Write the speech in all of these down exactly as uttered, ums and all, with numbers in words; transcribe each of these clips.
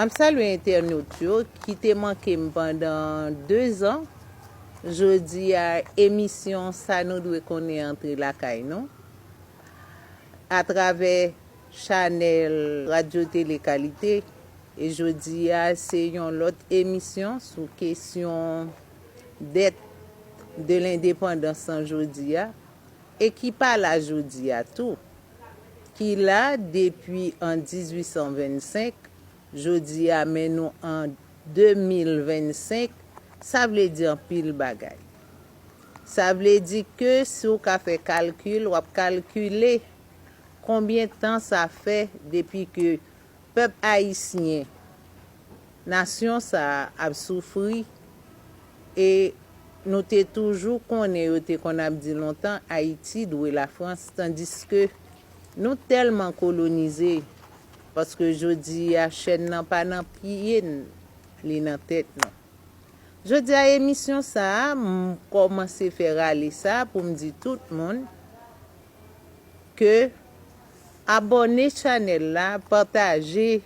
M ap salye entènot yo ki te manke m pandan de zan. Jodi a, emisyon Sa Nou Dwe Konnen antre lakay nou atravè chanèl Radyo Tele Kalite. E jodi a, se yon lòt emisyon sou kesyon dèt de lendepandans lan jodi a, e ki pa la jodi a tou, ki la depi an dizuit san vennsenk, jodi a, men nou an de mil vennsenk, sa vle di anpil bagay. Sa vle di ke si w ka fè kalkil, w ap kalkile konbyen tan sa fè depi ke pèp ayisyen, nasyon sa a ap soufri, e nou te toujou konnen, yo te konn ap di lontan, Ayiti dwe Lafrans, tandiske nou tèlman kolonize, paske jodi a chèn nan pa nan pye n, li nan tèt nou. Jodi a, emisyon sa a, m kòmanse fè rale sa pou m di tout moun ke abòne chanèl la, pataje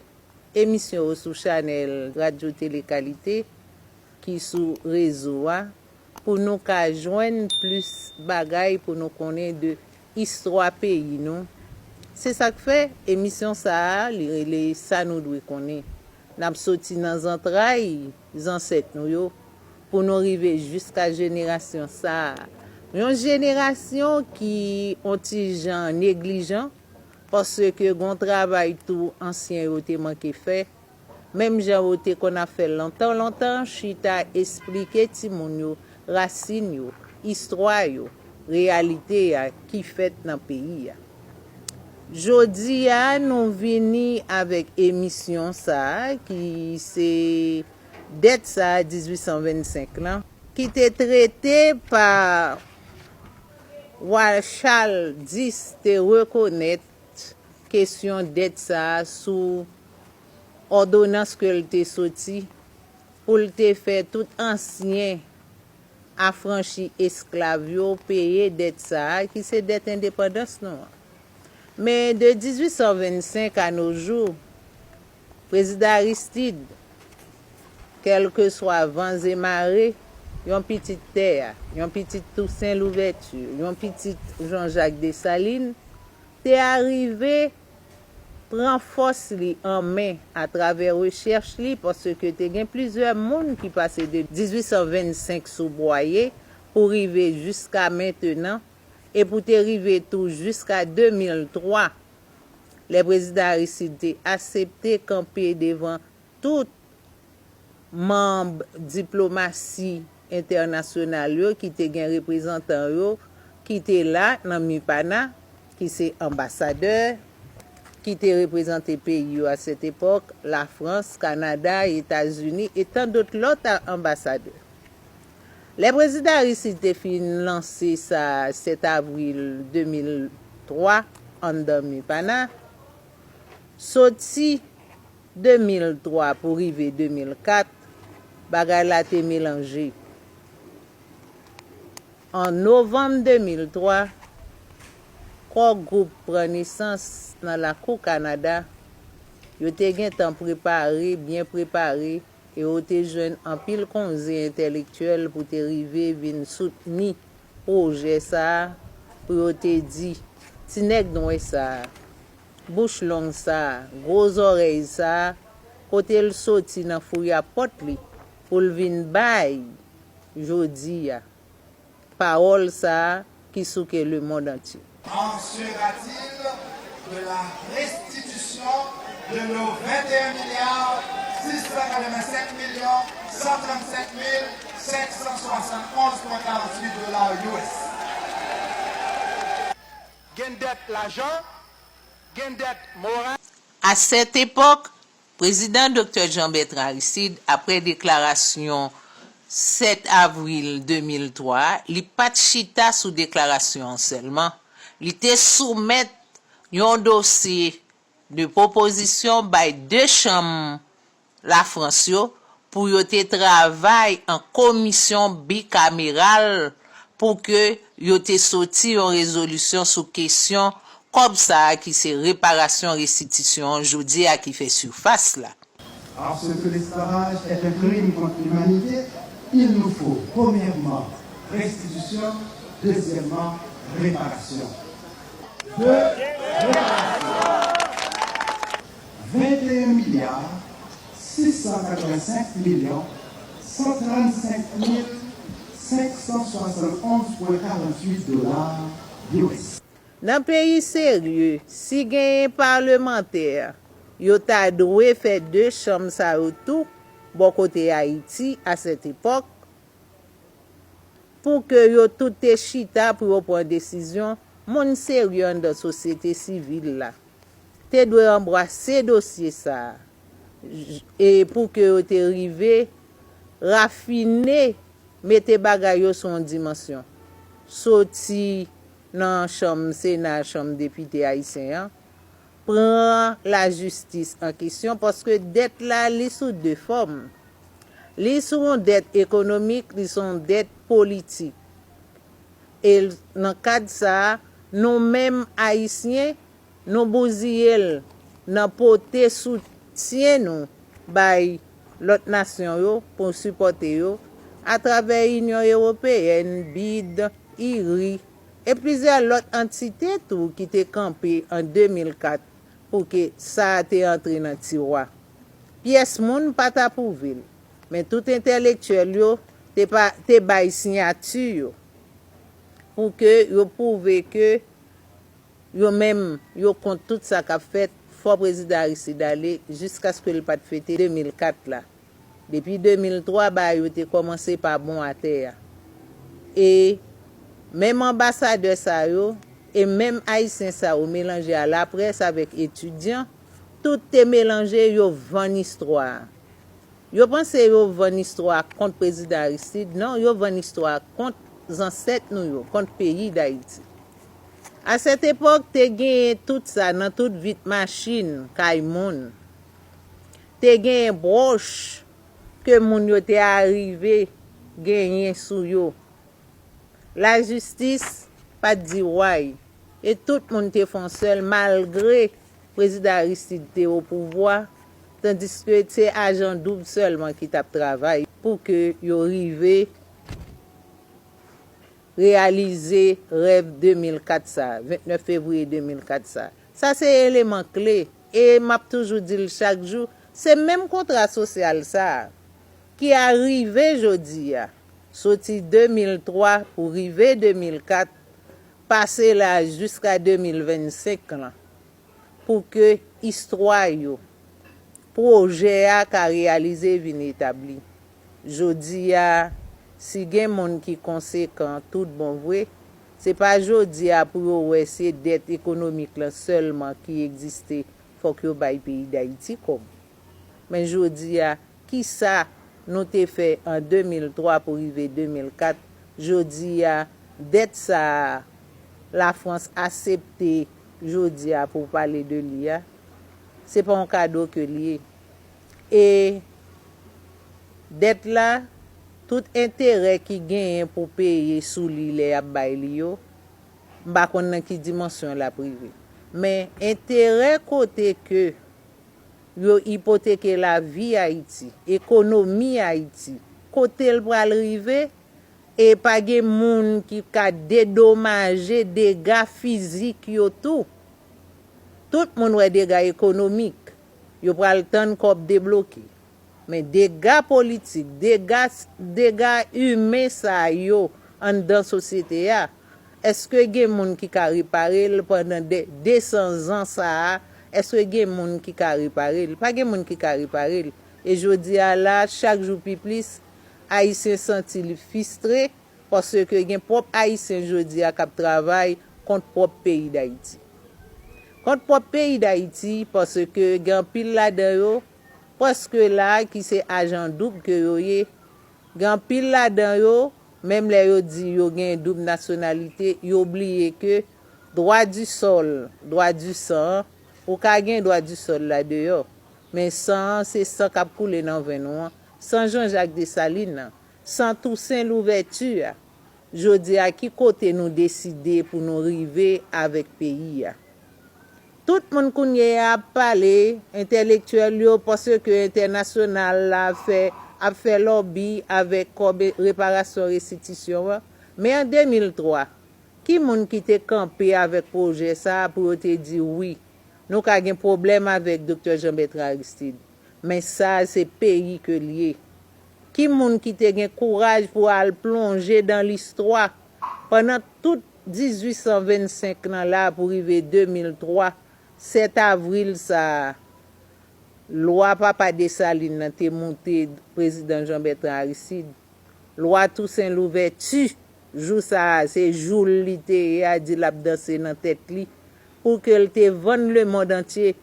emisyon yo sou chanèl Radyo Tele Kalite ki sou rezo a, pou nou ka jwenn plis bagay pou nou konnen de istwa peyi nou. Se sa k fè emisyon sa a, li rele Sa Nou Dwe Konnen. N ap soti nan zantray zansèt nou yo pou nou rive jiska jenerasyon sa a. Yon jenerasyon ki on ti jan neglijan, paske gon travay tou ansyen yo te manke fè. Menm jan yo te konn ap fè lontan, lontan, chita esplike timoun yo rasin yo, istwa yo, reyalite a ki fèt nan peyi a. Jodi a, nou vini avèk emisyon sa a, ki se dèt sa a, dizuit san vennsenk lan, ki te trete pa Wa Chal dis te rekonèt kesyon dèt sa a sou òdonans ke l te soti pou l te fè tout ansyen afranchi esklav yo peye dèt sa a, ki se dèt endepandans nou an. Men de dizuit san vennsenk a no jou, Prezidan Aristide, kèlkeswa van e mare, yon pitit tè a, yon pitit Tousen Louvèti, yon pitit Jan Jak Desalin, te arive pran fòs li an men atravè rechèch li, paske te gen plizyè moun ki pase de dizuit san vennsenk sou bwaye pou rive jiska mentenan, e pou te rive tou jiska de mil twa, lè Prezidan Aristide te asepte kanpe devan tout manm diplomasi entènasyonal yo ki te gen reprezantan yo ki te la nan MIPANA, ki se anbasadè ki te reprezante peyi yo a sèt epòk, Lafrans, Kanada, Etazini e tan dòt lòt anbasadè. Lè Prezidan Aristide te fin lanse sa sèt avril de mil twa anndan MIPANA, soti de mil twa pou rive de mil kat, bagay la te melanje. An novanm de mil twa, Core Group pran nesans nan lakou Kanada. Yo te gentan prepare, byen prepare, e yo te jwenn anpil konze entèlektyèl pou te rive vin soutni pwojè sa a, pou yo te di, ti nèg nwè sa a, bouch long sa a, gwo zòrèy sa a, kote l soti nan fouyapòt li pou l vin bay jodi a pawòl sa a ki souke lemonn antye. En sera-t-il de la restitution de nos vingt et un milliards six cent quatre-vingt-sept millions cent trente-sept mille sept cent soixante-onze point quarante-huit dollars U S? Gen dèt lajan, gen dèt moral. À cette époque, Prezidan Doktè Jean Bertrand Aristide, apre deklarasyon sèt avril de mil twa a, li pa t chita sou deklarasyon an sèlman, li te soumèt yon dosye de pwopozisyon bay de chanm Lafrans yo pou yo te travay an komisyon bikameral pou ke yo te soti yon rezolisyon sou kesyon kòb sa a ki se reparasyon restitisyon an jodi a ki fè sifas la. Parce que l'esclavage est un crime contre l'humanité, il nous faut, premièrement, restitution, deuxièmement, réparation. Deux, réparation. Vingt et un milliards six cent quatre-vingt-cinq millions cent trente-cinq mille cinq cent soixante-onze point quarante-huit dollars U S. Nan peyi serye, si genyen palmantè, yo ta dwe fè de chanm sa yo tou bò kote Ayiti a sèt epòk, pou ke yo tout te chita pou yo pran desizyon, moun serye anndan sosyete sivil la te dwe anbrase dosye sa a, j- e pou ke yo te rive rafine, mete bagay yo sou yon dimansyon. Soti nan chanm Sena, chanm depite ayisyen an, pran lajistis an kesyon, paske dèt la, li sou de fòm. Li sou yon dèt ekonomik, li sou yon dèt politik. E nan kad sa a, nou menm Ayisyen, nou bouziye l nan pote soutyen nou bay lòt nasyon yo pou sipòte yo atravè Inyon Ewopeyèn, bid, iri, e plizyè lòt antite tou ki te kanpe an de mil kat pou ke sa a te antre nan tiwa. Pyès moun pa t apwouve l, men tout entèlektyèl yo te, pa, te bay siyati yo pou ke yo pwouve ke yo menm, yo kont tout sa k ap fèt, fò prezidan Aristide ale, jiskaske l pa t fete de mil kat la. Depi de mil twa, bagay yo te kòmanse pa bon atè a. E menm anbasadè sa yo, e menm Ayisyen sa yo melanje a laprès avèk etidyan, tout te melanje, yo vann istwa a. Yo panse yo vann istwa a kont prezidan Aristide, non, yo vann istwa a kont zansèt nou yo, kont peyi Dayiti. A sèt epòk, te genyen tout sa nan tout vit machin kay moun. Te genyen bwòch ke moun yo te arive genyen sou yo. Lajistis pa t di way, e tout moun te fè yon sèl, malgre prezidan Aristide te o pouvwa, tandiske se ajan doub sèlman ki t ap travay pou ke yo rive reyalize rèv de mil kat sa, vennèf fevriye de mil kat sa. Sa se eleman kle, e m ap toujou di l chak jou, se menm kontra sosyal sa a ki arive jodi a, soti de mil twa pou rive de mil kat, pase la jiska de mil vennsenk lan, pou ke istwa yo, pwojè a ka reyalize, vin etabli. Jodi a, si gen moun ki konsekan tout bon vre, se pa jodi a pou yo wè se dèt ekonomik lan sèlman ki egziste, fòk yo bay peyi Dayiti kòb. Men jodi a, kisa nou te fè an de mil twa pou rive de mil kat? Jodi a, dèt sa a, Lafrans aksepte jodi a pou pale de li a, se pa yon kado ke l ye. E dèt la, tout enterè ki genyen pou peye sou li lè y ap bay li yo, m pa konn nan ki dimansyon l ap rive. Men enterè kote ke yo ipoteke lavi Ayiti, ekonomi Ayiti, kote l pral rive, e pa gen moun ki ka dedomaje dega fizik yo tou. Tout moun wè dega ekonomik, yo pral tann kòb debloke. Men dega politik, dega, dega imen sa yo anndan sosyete a, èske gen moun ki ka repare l pandan de, de san zan sa a? Èske gen moun ki ka repare l? Pa gen moun ki ka repare l. E jodi a la, chak jou pi plis, Ayisyen santi l fistre, paske gen pwòp Ayisyen jodi a k ap travay kont pwòp peyi Dayiti. Kont pwòp peyi Dayiti, paske gen anpil ladan yo, prèske la, ki se ajan doub ke yo ye. Gen anpil ladan yo, menm lè yo di yo gen doub nasyonalite, yo bliye ke dwa di sòl, dwa di san an, ou ka gen dwa di sòl la deyò, men san an, se san k ap koule nan venn ou an, san Jean Jacques Dessalines an, san Toussaint Louverture a. Jodi a, ki kote nou deside pou nou rive avèk peyi a? Tout moun kounye a ap pale, entèlektyèl yo, paske entènasyonal la fè, ap fè lòbi avèk kòb reparasyon restitisyon an. Men an de mil twa, ki moun ki te kanpe avèk pwojè sa a pou yo te di wi, nou ka gen pwoblèm avèk Doktè Jean Bertrand Aristide? Men sa a se peyi ke l ye. Ki moun ki te gen kouraj pou al plonje dan listwa pandan tout dizuit san vennsenk lan la pou rive de mil twa, sèt avril sa a, lwa papa Desalin nan te moute prezidan Jean Bertrand Aristide. Lwa Tousen Louvèti, jou sa a, se jou l li te ye a, di l ap danse nan tèt li, pou ke l te vann lemonn antye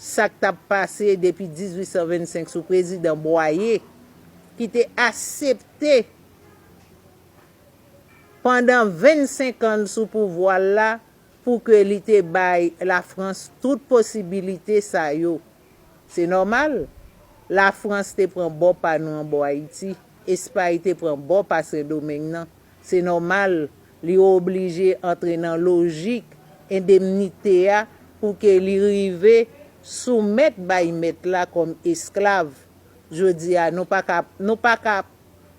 sa k t ap pase depi dizuit san vennsenk sou prezidan Bwaye, ki te aksepte pandan vennsenk an sou pouvwa l la, pou ke li te bay Lafrans tout posibilite sa yo. Se nòmal. Lafrans te pran bò pa nou anbò Ayiti. Espay te pran bò pa Sendomeng nan. Se nòmal. Li oblije antre nan lojik endemnite a pou ke li rive soumèt bay mèt la kòm esklav. Jodi a, nou pa ka, nou pa ka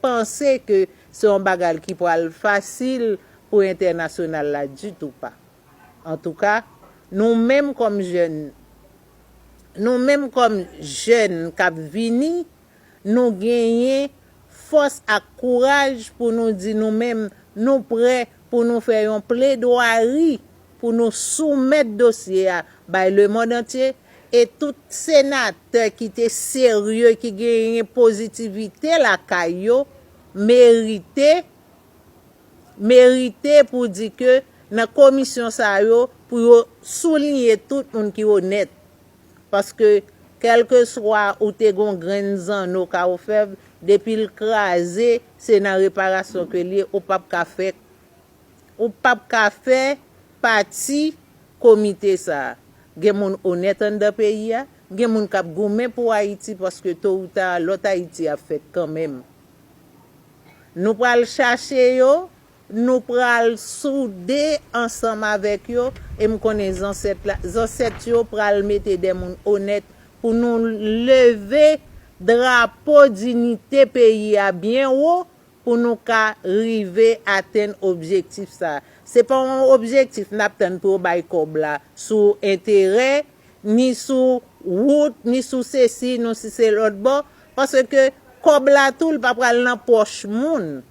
panse ke se yon bagay ki pral fasil pou entènasyonal la ditou pa. Antouka, nou menm kòm jèn, nou menm kòm jèn k ap vini, nou genyen fòs ak kouraj pou nou di nou menm, nou prè pou nou fè yon pledwari pou nou soumèt dosye a bay lemonn antye, e tout senatè ki te serye, ki genyen pozitivite lakay yo, merite, merite pou di ke nan komisyon sa yo, pou yo souliye tout moun ki onèt. Paske, kèlkeswa ou te gon grenn zanno ka ofèv, depi l kraze, se nan reparasyon ke l ye, ou p ap ka fè, ou p ap ka fè pati komite sa a. Gen moun onèt anndan peyi a, gen moun k ap goumen pou Ayiti, paske to ou ta, lòt Ayiti ap fèt kanmenm. Nou pral chache yo, nou pral soude ansanm avèk yo, e m konnen zansèt la, zansèt yo pral mete de moun onèt pou nou leve drapo dinite peyi a byen wo, pou nou ka rive atenn objektif sa a. Se pa yon objektif n ap tann pou yo bay kòb la sou enterè, ni sou wout, ni sou sesi, ni sou se lòt bò, paske kòb la tou, li pa pral nan pòch moun.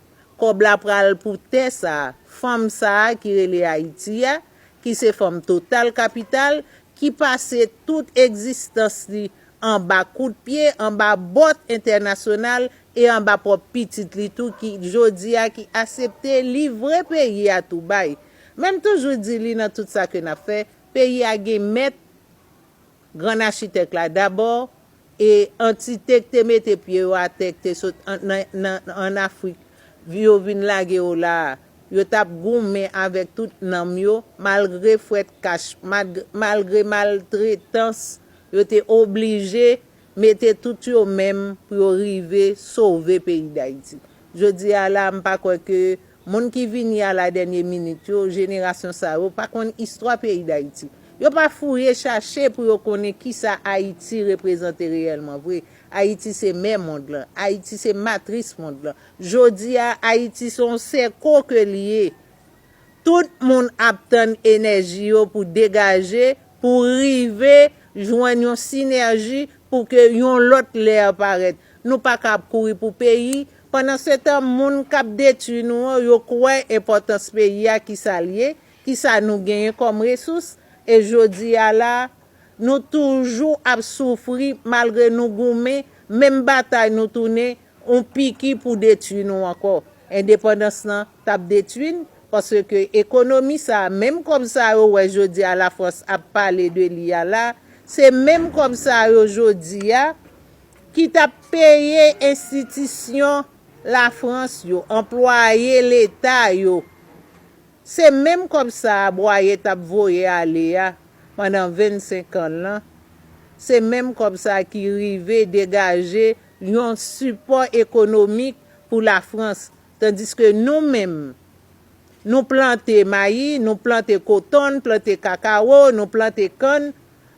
Kòb la pral pou tè sa a, fanm sa a ki rele Ayiti a, ki se fanm Total Capital, ki pase tout egzistans li anba kout pye, anba bòt entènasyonal e anba pwòp pitit li tou, ki jodi a ki aksepte livre peyi a tou bay. Men m toujou di li nan tout sa ke n ap fè, peyi a gen mèt, grann achitèk la dabò, e antite k te mete pye yo atè, k te sot an, nan, nan, ann Afrik, yo vin lage yo la a. Yo t ap goumen avèk tout nanm yo, malgre frèt kach, malg-, malgre maltretans, yo te oblije mete tout yo menm pou yo rive sove peyi Dayiti. Jodi a la, m pa kwè ke moun ki vini a la dènye minit yo, jenerasyon sa yo, pa konn istwa peyi Dayiti. Yo pa fouye chache pou yo konnen kisa Ayiti reprezante reyèlman vre. Ayiti se mè mond lan. Ayiti se matris mond lan. Jodi a, Ayiti se yon sèko ke li ye. Tout moun ap tann enèji yo pou degaje, pou rive jwenn yon sinèji pou ke yon lòt lè parèt. Nou pa ka ap kouri pou peyi. Pandansetan, moun k ap detwi nou an, yo kwè enpòtans peyi a, kisa l ye, kisa nou genyen kòm resous. E jodi a la, nou toujou ap soufri, malgre nou goumen, menm batay nou tounen yon piki pou detwi nou ankò. Endepandans lan t ap detwi n, paske ekonomi sa a, menm kòb sa yo wè jodi a Lafrans ap pale de li a la, se menm kòb sa yo jodi a ki t ap peye enstitisyon Lafrans yo, anplwaye Leta yo. Se menm kòb sa a Bwaye t ap voye ale a pandan vennsenk an lan. Se menm kòb sa a ki rive degaje yon sipò ekonomik pou Lafrans. Tandiske nou menm, Nou plante mayi, nou plante kotonn, plante kakawo, nou plante kann.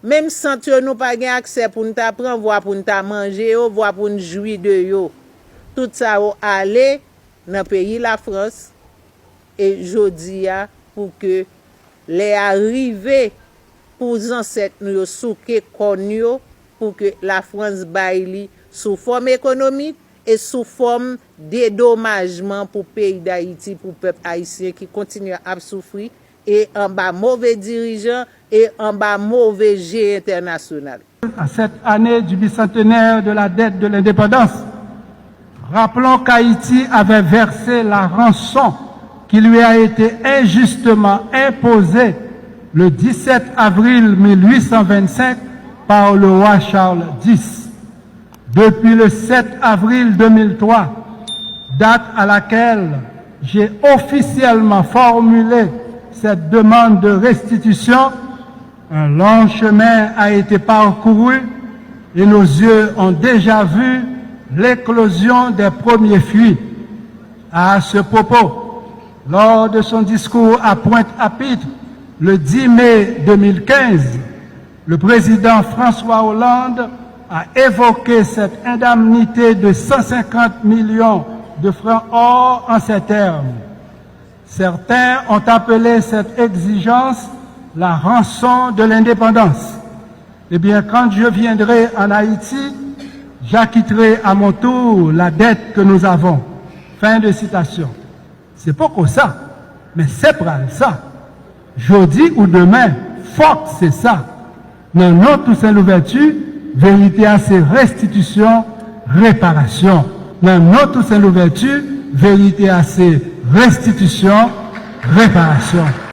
Menm sant yo nou pa gen aksè pou n ta pran, vwa pou n ta manje yo, vwa pou n jwi de yo. Tout sa yo ale nan peyi Lafrans. E jodi a, pou ke lè a rive pou zansèt nou yo souke kòn yo, pou ke Lafrans bay li sou fòm ekonomik e sou fòm dedomajman pou peyi Dayiti, pou pèp ayisyen ki kontinye ap soufri e anba move dirijan e anba move je entènasyonal. À cette année du bicentenaire de la dette de l'indépendance, rappelons qu'Haïti avait versé la rançon qui lui a été injustement imposée le dix-sept avril mille huit cent vingt-cinq par le roi Charles dix. Depuis le sept avril deux mille trois, date à laquelle j'ai officiellement formulé cette demande de restitution, un long chemin a été parcouru et nos yeux ont déjà vu l'éclosion des premiers fruits. À ce propos, lors de son discours à Pointe-à-Pitre le dix mai deux mille quinze, le président François Hollande a évoqué cette indemnité de cent cinquante millions de francs or en ces termes. Certains ont appelé cette exigence la rançon de l'indépendance. Eh bien, quand je viendrai en Haïti, j'acquitterai à mon tour la dette que nous avons. Fin de citation. Se poko sa, men se pral sa. Jodi ou demen, fòk se sa. Nan non Toussaint Louverture, verite a se restitisyon, reparasyon. Nan non Toussaint Louverture, verite a se restitisyon, reparasyon.